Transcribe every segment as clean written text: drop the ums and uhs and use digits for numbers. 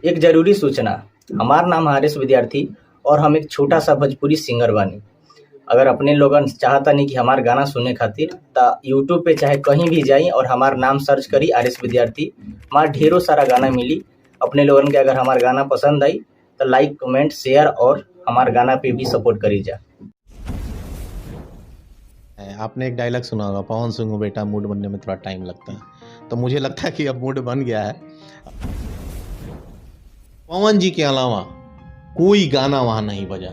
एक जरूरी सूचना। हमार नाम हरीश विद्यार्थी और हम एक छोटा सा भोजपुरी सिंगर बानी। अगर अपने लोगन चाहतानी कि हमार गाना सुने खातिर, त यूट्यूब पे चाहे कहीं भी जाई और हमार नाम सर्च करी आर एस विद्यार्थी, हमार ढेरों सारा गाना मिली। अपने लोगन के अगर हमार गाना पसंद आई तो लाइक, कमेंट, शेयर और हमार गाना पे भी सपोर्ट करी जा। आपने एक डायलॉग सुना होगा, "पवन सिंह हूँ बेटा, मूड बनने में थोड़ा टाइम लगता है।" तो मुझे लगता है कि अब मूड बन गया है। पवन जी के अलावा कोई गाना वहां नहीं बजा।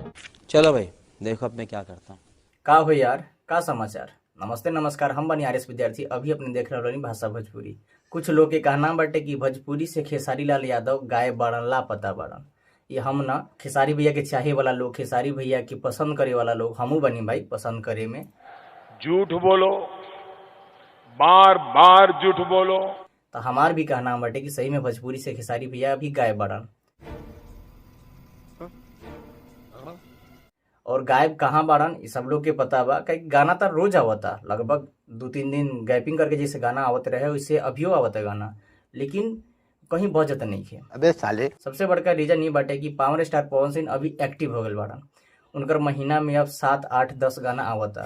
चलो भाई, देखो अब मैं क्या करता हूँ। का हो यार, का समाचार? नमस्ते, नमस्कार। हम बनी आर एस विद्यार्थी। अभी अपने देख रहल बानी भाषा भोजपुरी। कुछ लोग के कहना बाटे कि भोजपुरी से खेसारी लाल यादव गायब बाड़न, लापता बाड़न। ये हम ना, खेसारी भैया के चाहे वाला लोग, खेसारी भैया के पसंद करे वाला लोग, हमू बनी भाई पसंद करे में। झूठ बोलो, बार बार झूठ बोलो। तो हमार भी कहना बाटे कि सही में भोजपुरी से खेसारी भैया अभी गायब बाड़न। और गायब कहाँ बाड़न, ये सब लोग के पता बा। कहीं गाना तो रोज आवता, लगभग 2-3 दिन गैपिंग करके जैसे गाना आवत रहे, वैसे अभियो आवत है गाना, लेकिन कहीं बजत नहीं है। अबे साले! सबसे बड़का रीजन ये बाटे कि पावर स्टार पवन सिंह अभी एक्टिव हो गए बाड़न। उनकर महीना में अब 7, 8, 10 गाना आवता।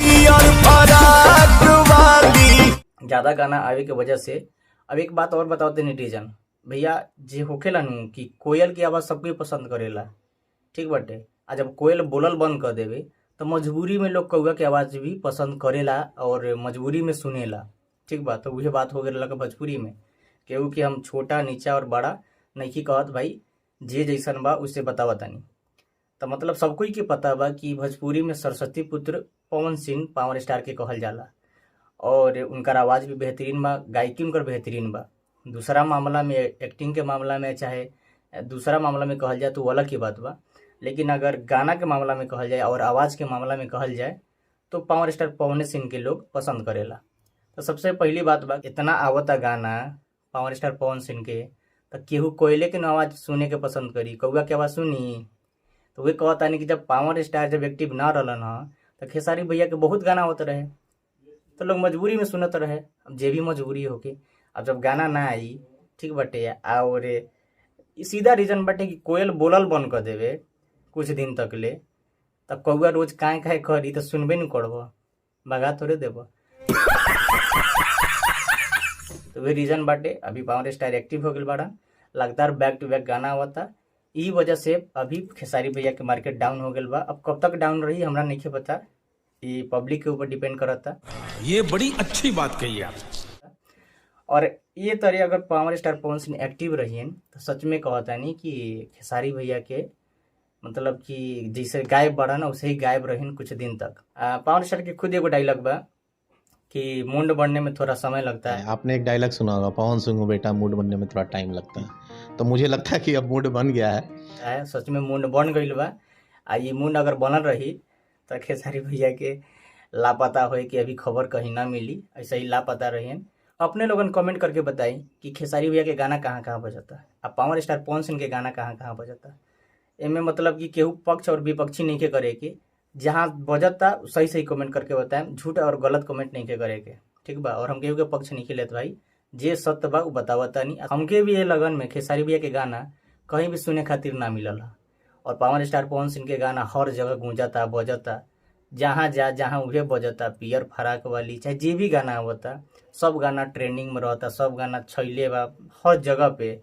ज्यादा गाना आवे के वजह से। अब एक बात और बताओ तनी रीजन भैया, जे होखेला नु कि कोयल की आवाज सबके पसंद करेला, ठीक बाटे? आ जब कोयल बोलल बंद कर देवे तो मजबूरी में लोग कौआ के आवाज भी पसंद करेला और मजबूरी में सुनेला, ठीक बा? तो वही बात हो गई भोजपुरी में। केहू कि हम छोटा, नीचा और बड़ा नहीं कहत भाई, जे जैसन बा उसे बतावा तनी। तो मतलब सब कोई के पता बा कि भोजपुरी में सरस्वती पुत्र पवन सिंह पावर स्टार के कहल जाला और उनकर आवाज़ भी बेहतरीन बा, गायकी उनकर बेहतरीन बा। दूसरा मामला में, एक्टिंग के मामला में, चाहे दूसरा मामला में कहल जाए तो वो अलग की बात बा, लेकिन अगर गाना के मामला में कहल जाए और आवाज़ के मामला में कहल जाए तो पावर स्टार पवन सिंह के लोग पसंद करेला। तो सबसे पहली बात बा, इतना आवता गाना पावर स्टार पवन सिंह के, तो केहू कोयले के आवाज़ सुने के पसंद करी, कौआ के आवाज़ सुनी? तो वही कहतानी कि जब पावर स्टार जब एक्टिव ना रहलन ह तो खेसारी भैया के बहुत गाना आवत रहे, तो लोग मजबूरी में सुनत रहे। अब जे भी मजबूरी होके, अब जब गाना ना आई, ठीक बाटे? और ई सीधा रीजन बाटे कि कोयल बोलल बंद कर देवे कुछ दिन तक ले, तब कौआ रोज काहे काहे करी तो सुनबे नहीं करब, भगा थोड़े देब। तो वही रीजन बाटे। अभी पावर स्टार एक्टिव हो गए बाड़ा, लगातार बैक टू बैक गाना आवता। ई वजह से अभी खेसारी भैया के मार्केट डाउन हो गया बा। अब कब तक डाउन रही, हमरा नहीं पता, ये पब्लिक के ऊपर डिपेंड करता। ये बड़ी अच्छी बात कही आप। और ये तरह अगर power star Pawan Singh active रहियन तो सच में कहता नहीं कि खेसारी भैया के मतलब कि जैसे गायब बाड़न, वैसे ही गायब रहिन कुछ दिन तक। पावर स्टार के खुद एगो डायलॉग बा कि मुंड बनने में थोड़ा समय लगता है। आपने एक डायलॉग सुना होगा, "पवन सिंह हूँ बेटा, मूड बनने में थोड़ा टाइम लगता है।" तो मुझे लगता है कि अब मूड बन गया है। है, सच में मुंड बन गईल बा। आ ये मुंड अगर बनल रही तो खेसारी भैया के लापता होए कि अभी खबर कहीं ना मिली, ऐसे ही लापता रहियन। अपने लोगन कमेंट करके बताई कि खेसारी भैया के गाना कहाँ कहाँ बजता आ पावर स्टार पवन सिंह के गाना कहाँ कहाँ बजता। एमे मतलब कि केहू पक्ष और विपक्षी नहीं के करे के, जहाँ बजता सही सही कमेंट करके बताएं, झूठ और गलत कमेंट नहीं के करे के, ठीक बा? और हम केहू के पक्ष नहीं के लेत भाई, जे सत्य बा उ बतावता नहीं। हमके भी ये लगन में खेसारी भैया के गाना कहीं भी सुने खातिर ना मिलल ह और पावर स्टार पवन सिंह के गाना हर जगह गूंजता, बजता, जहाँ जा जहाँ उहे बजता। पियर फराक वाली चाहे जे भी गाना आवता, सब गाना ट्रेंडिंग में रहता, सब गाना छैले बा हर जगह पे।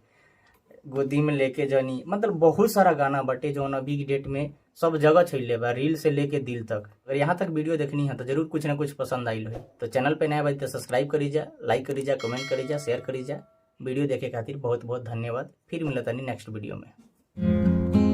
गोदी में लेके जनी, मतलब बहुत सारा गाना बाटे जौन अभी की डेट में सब जगह छैले बा, रील से लेके दिल तक। अगर यहाँ तक वीडियो देखनी है तो जरूर कुछ ना कुछ पसंद आई हो। तो चैनल पे नया भाई तो सब्सक्राइब करी जा, लाइक करी जा, कमेंट करी जा, शेयर करी जा। वीडियो देखे खातिर बहुत बहुत धन्यवाद। फिर मिलता नहीं नेक्स्ट वीडियो में।